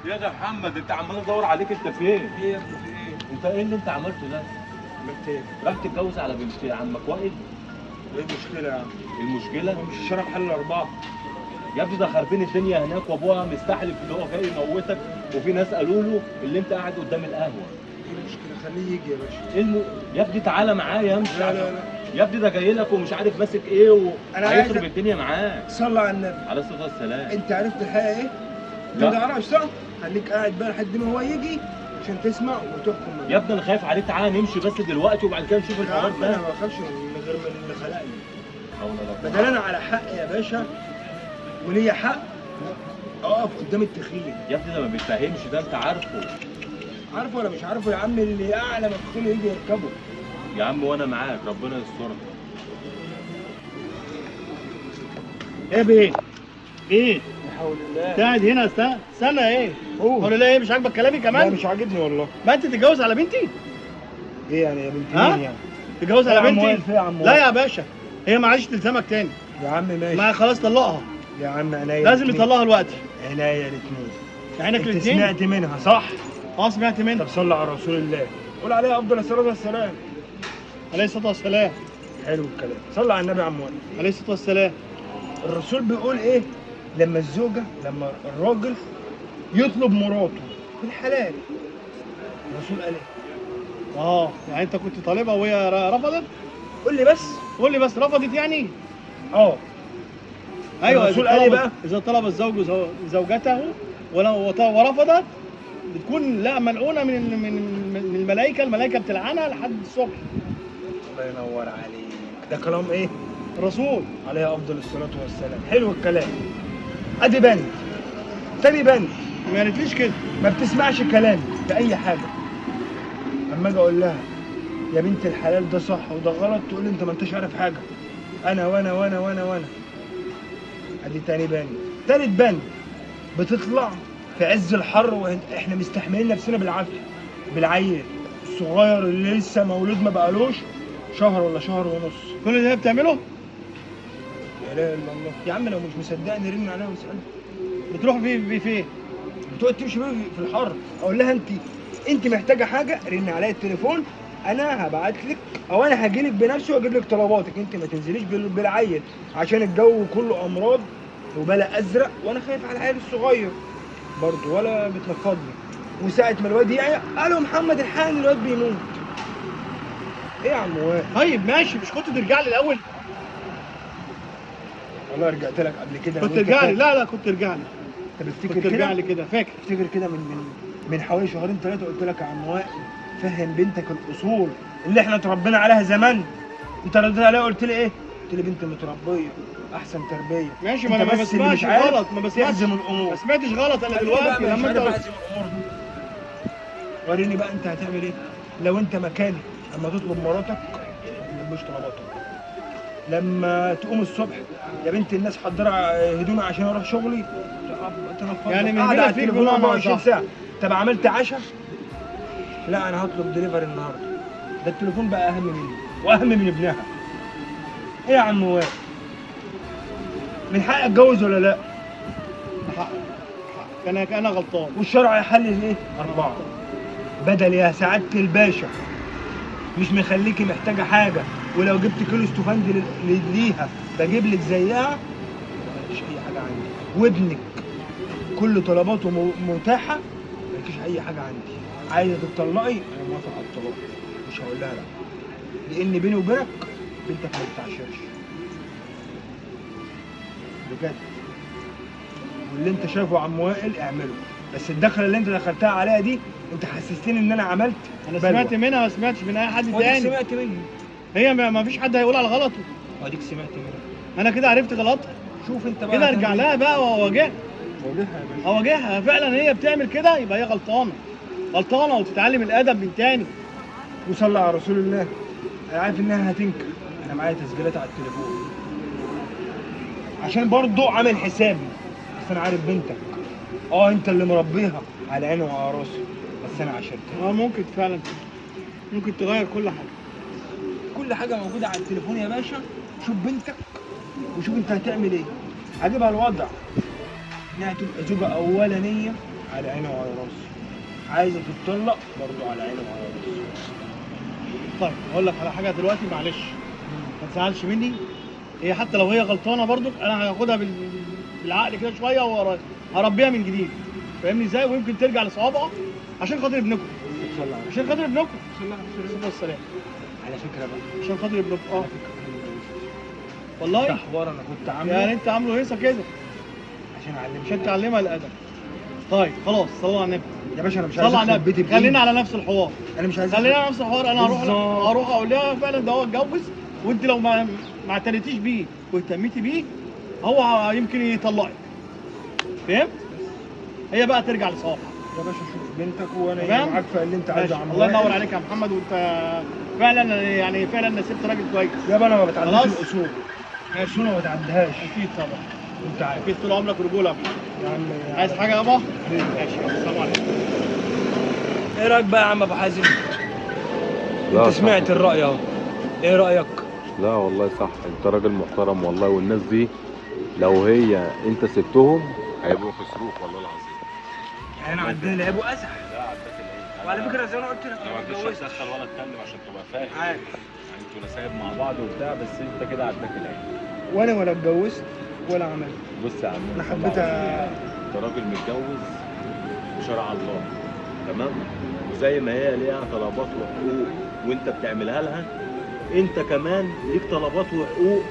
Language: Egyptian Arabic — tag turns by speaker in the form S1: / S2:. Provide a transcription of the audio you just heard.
S1: يا ده محمد، انت عمال ادور عليك، انت فين؟
S2: ايه يا ابني في ايه؟
S1: انت ايه اللي انت عملته ده؟
S2: عملت ايه؟
S1: راح تتجوز على بنت عمك وائل؟
S2: ايه المشكلة يا عم؟
S1: المشكلة؟
S2: هو مش الشارع محل الأربعة؟
S1: يا ابني ده خربين الدنيا هناك، وابوها مستحلف ان هو جاي يموتك، وفي ناس قالوا له اللي انت قاعد قدام القهوة.
S2: ايه المشكلة؟ خليه يجي يا باشا.
S1: ايه يا ابني تعالى معايا امشي.
S2: لا لا لا
S1: يا ابني ده جاي لك ومش عارف ماسك ايه وهيخرب الدنيا معاك.
S2: صلى على النبي
S1: عليه الصلاة والسلام.
S2: انت عرفت الحقيقة ايه؟ انت ما تعرفش صح؟ خليك قاعد بقى لحد ما هو يجي عشان تسمع وتحكم.
S1: يا ابني انا خايف عليك، تعالى نمشي بس دلوقتي وبعد كده نشوف الحوار ده.
S2: انا ما بخافش من غير من اللي خلقني. بدل انا على حق يا باشا وليا حق اقف قدام التخين.
S1: يا ابني ده ما بيتفهمش ده، انت عارفه.
S2: عارفه ولا مش عارفه يا عم؟ اللي اعلى ما في خيله يجي يركبه.
S1: يا عم وانا معاك، ربنا يسترها.
S3: ايه بيه؟ ايه؟
S2: لا حول الله.
S3: انت قاعد هنا استنى ايه؟ حول الله. ايه مش عاجبك كلامي كمان؟
S2: لا مش عاجبني والله.
S3: ما انت تتجوز على بنتي؟
S2: ايه يعني يا بنت مين يعني؟
S3: تتجوز على بنتي؟
S2: يا عم
S3: لا يا باشا، هي ما عادش تلزمك تاني.
S2: يا عم ماشي.
S3: ما خلاص طلقها.
S2: يا عم عينيا
S3: لازم نطلقها دلوقتي.
S2: عينيا الاثنين.
S3: عينك الاثنين؟
S2: انت سمعت منها صح؟
S3: اه سمعت منها.
S2: طب صلي على رسول الله، قول عليها افضل الصلاة والسلام.
S3: عليه الصلاة والسلام.
S2: حلو الكلام، صلي على النبي يا عم وائل.
S3: عليه الصلاة والسلام.
S2: الرسول بيقول ايه؟ لما الزوجة، لما الراجل يطلب مراته في الحلال، الرسول قال ايه؟
S3: اه يعني انت كنت طالبها وهي رفضت؟
S2: قول لي بس.
S3: قول لي بس رفضت يعني؟
S2: اه
S3: ايوه.
S2: الرسول قال ايه بقى؟
S3: اذا طلب الزوج زوجته ورفضت بتكون لا ملعونة من من من الملائكة، الملائكة بتلعنها لحد الصبح.
S2: الله ينور عليك، ده كلام ايه؟
S3: الرسول
S2: عليه افضل الصلاة والسلام. حلو الكلام. ادي بند، تاني بند.
S3: ما قالتليش كده،
S2: ما بتسمعش كلامي في اي حاجة. اما اجي اقول لها يا بنت الحلال ده صح وده غلط، تقول لي انت ما انتش عارف حاجة، انا وانا وانا وانا وانا. ادي تاني بند. تالت بند، بتطلع في عز الحر واحنا مستحملين نفسنا بالعافية، بالعيل الصغير اللي لسه مولود ما بقالوش شهر ولا شهر ونص.
S3: كل ده بتعمله؟
S2: لا اله الا الله. يا عم لو مش مصدقني رن عليها واسالها.
S3: بتروح في فين؟
S2: بتقعد تمشي بيه في الحر. اقول لها انت محتاجه حاجة رن عليا التليفون، انا هبعت لك او انا هاجي لك بنفسي واجيب لك طلباتك، انت ما تنزليش بالعيل عشان الجو كله امراض وبلا ازرق، وانا خايف على العيل الصغير برضه. ولا بتنفضني. وساعة ما الواد يعيا قالوا محمد الحقني الواد بيموت. ايه يا عم وائل؟
S3: طيب ماشي، مش كنت ترجع لي الاول؟
S2: والله رجعت لك قبل كده.
S3: كنت ترجع لي؟ لا لا كنت ترجع لي.
S2: انت بتفتكر
S3: كنت
S2: كده؟
S3: ترجع لي كده، فاكر؟
S2: افتكر كده من حوالي شهرين ثلاثة قلت لك يا عم وائل فهم بنتك الاصول اللي احنا اتربينا عليها زمان. انت رديت عليها قلت لي ايه؟ قلت لي بنت متربيه احسن تربيه.
S3: ماشي، ما انا ما بسمعش غلط، ما بسمعش
S2: الامور،
S3: ما سمعتش غلط انا دلوقتي. لما انت
S2: الامور دي وريني بقى انت هتعمل ايه لو انت مكاني. اما تطلب مراتك ما تطلبش طلباتك. لما تقوم الصبح يا بنت الناس حضري هدومي عشان اروح شغلي، تنفض
S3: يعني من
S2: قاعدة
S3: هنا
S2: على
S3: فيك
S2: التليفون
S3: بمعنى
S2: 24
S3: صح.
S2: ساعة. طب عملت عشاء؟ لا انا هطلب دليفري النهارده. ده التليفون بقى اهم مني واهم من ابنها. ايه يا عم وائل؟ من حقي اتجوز ولا لا؟
S3: حقك، حقك. انا غلطان.
S2: والشرع يحلل ايه؟ 4. بدل يا سعادة الباشا مش مخليكي محتاجه حاجة، ولو جبت كيلو استوفندي ليها بجيب لك زيها، مالكيش اي حاجة عندي. وابنك كل طلباته متاحة، مالكيش اي حاجة عندي. عايزه تتطلقي انا موافق على الطلاق، مش هقول لها لا، لان بيني وبينك بنتك ما بتعشرش بجد. واللي انت شايفه يا عم وائل اعمله، بس الدخلة اللي انت دخلتها عليها دي انت حسستني ان انا عملت.
S3: انا سمعت منها، ما سمعتش من اي حد تاني.
S2: سمعت مني
S3: هي، ما فيش حد هيقول على غلطه.
S2: اديك سمعت منها.
S3: انا كده عرفت غلطها.
S2: شوف انت بقى
S3: كده ارجع لها بقى واواجهها.
S2: واجهها يا باشا،
S3: اواجهها فعلا. هي بتعمل كده يبقى هي غلطانة، غلطانة وتتعلم الادب من تاني.
S2: وصلى على رسول الله. انا عارف انها هتنكر، انا معايا تسجيلات على التليفون عشان برضو عامل حسابي. بس انا عارف بنتك، اه انت اللي مربيها على عيني وعلى راسي، بس انا عشرتها.
S3: اه ممكن فعلا، ممكن تغير كل حاجة.
S2: كل حاجة موجودة على التليفون يا باشا. شوف بنتك وشوف انت هتعمل ايه. عاجبها الوضع انها تبقى زوجه اولانيه على عيني وعلى راسي، عايزه تتطلق برضه على عيني وعلى راسي.
S3: طيب اقول لك على حاجة دلوقتي، معلش ما تزعلش مني، هي حتى لو هي غلطانة برضو انا هاخدها بالعقل كده شوية وهربيها من جديد، فاهمني ازاي؟ ويمكن ترجع لصوابها عشان خاطر ابنكم. عشان خاطر ابنكم. صلى الله.
S2: على فكرة بقى
S3: عشان خاطر ابنكم.
S2: على فكرة انا متجوزتش
S3: والله.
S2: ده حوار انا كنت عامله،
S3: يعني انت عامله هيصه كده
S2: عشان اعلمها،
S3: عشان تعلمها الادب. طيب خلاص صلوا على النبي
S2: يا باشا. انا مش عايز
S3: اخرب بيتي، خلينا على نفس الحوار.
S2: انا مش عايز،
S3: خلينا على نفس الحوار. انا هروح اقول لها فعلا ده هو اتجوز، وانت لو ما اعتنيتيش بيه واهتميتي بيه هو يمكن يطلقك، فهمت؟ هي بقى ترجع لصوابها.
S2: يا باشا شوف بنتك وانا معاك في اللي انت عايزه.
S3: الله ينور عليك يا محمد، وانت فعلا يعني فعلا نسيت راجل كويس.
S2: يابا انا ما بتعديش الاصول، الاصول ما بتعديهاش.
S3: اكيد طبعا،
S2: انت عارف
S3: اكيد طول عمرك رجوله يا محمد.
S2: يا عم
S3: عايز حاجة يابا؟ ماشي، السلام عليكم.
S2: ايه رايك بقى يا عم ابو حازم؟ انت سمعت الراي اهو، ايه رايك؟
S1: لا والله صح، انت راجل محترم والله، والناس دي لو هي انت سبتهم هيبقوا خسروك والله العظيم.
S2: يعني انا عندنا لعب وازح.
S1: لا عندك العيب.
S2: وعلى فكرة زي ما انا قلت لك
S1: انا ما رضيتش اتدخل ولا اتكلم عشان تبقى فاهم.
S2: عارف
S1: يعني انتوا نسايب مع بعض وبتاع، بس انت كده عندك العيب.
S2: وانا ولا اتجوزت ولا عملت.
S1: بص يا عم،
S2: انا حبيت
S1: انت راجل متجوز بشرع الله، تمام؟ وزي ما هي ليها طلبات وحقوق وانت بتعملها لها، انت كمان ليك طلبات وحقوق